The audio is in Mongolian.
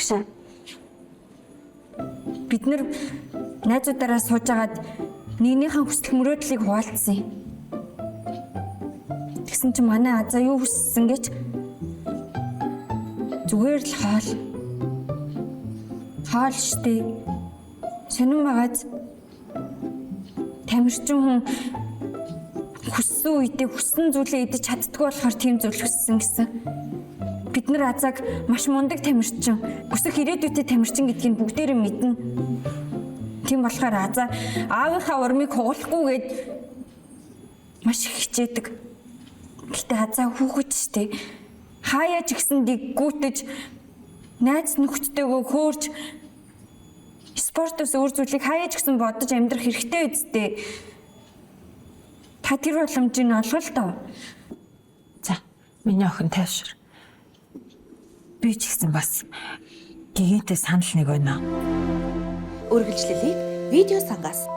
Багшаа. Бид нар найзуудаараа сууж агаад нэгнийхэн хүсэл мөрөөдлийг хуваалцсан юм. Тэгсэн чинь манай Азаа юу хүссэн гэж зүгээр л хоол. Хоол штэ. Сонин байгааз тамирчин хүн хүссэн үедээ хүссэн зүйлээ идэж чаддгүй болохоор тийм зүйл хүссэн гэсэн. Бид нар Азааг маш мундаг тамирчин, өсөх ирээдүйтэй тамирчин гэдгийг бүгдээрээ мэднэ. Тийм болохоор Азаа аавынхаа урмыг хугалахгүйгээд маш их хичээдэг. Гэтэ Азаа хүүхэд штэ. Хаяа ч гэсэн дэггүүтэж найз нөхдөдөө хөөрч спортоос өөр зүйлийг хаяа ч гэсэн бодож амьдрах хэрэгтэй үсттэй. Та тэр боломжийг олго л доо. За, миний охин тайвшир. Би ч гэсэн бас гигэнтэй санал нэг байна. Үргэлжлэлийг видео сангаас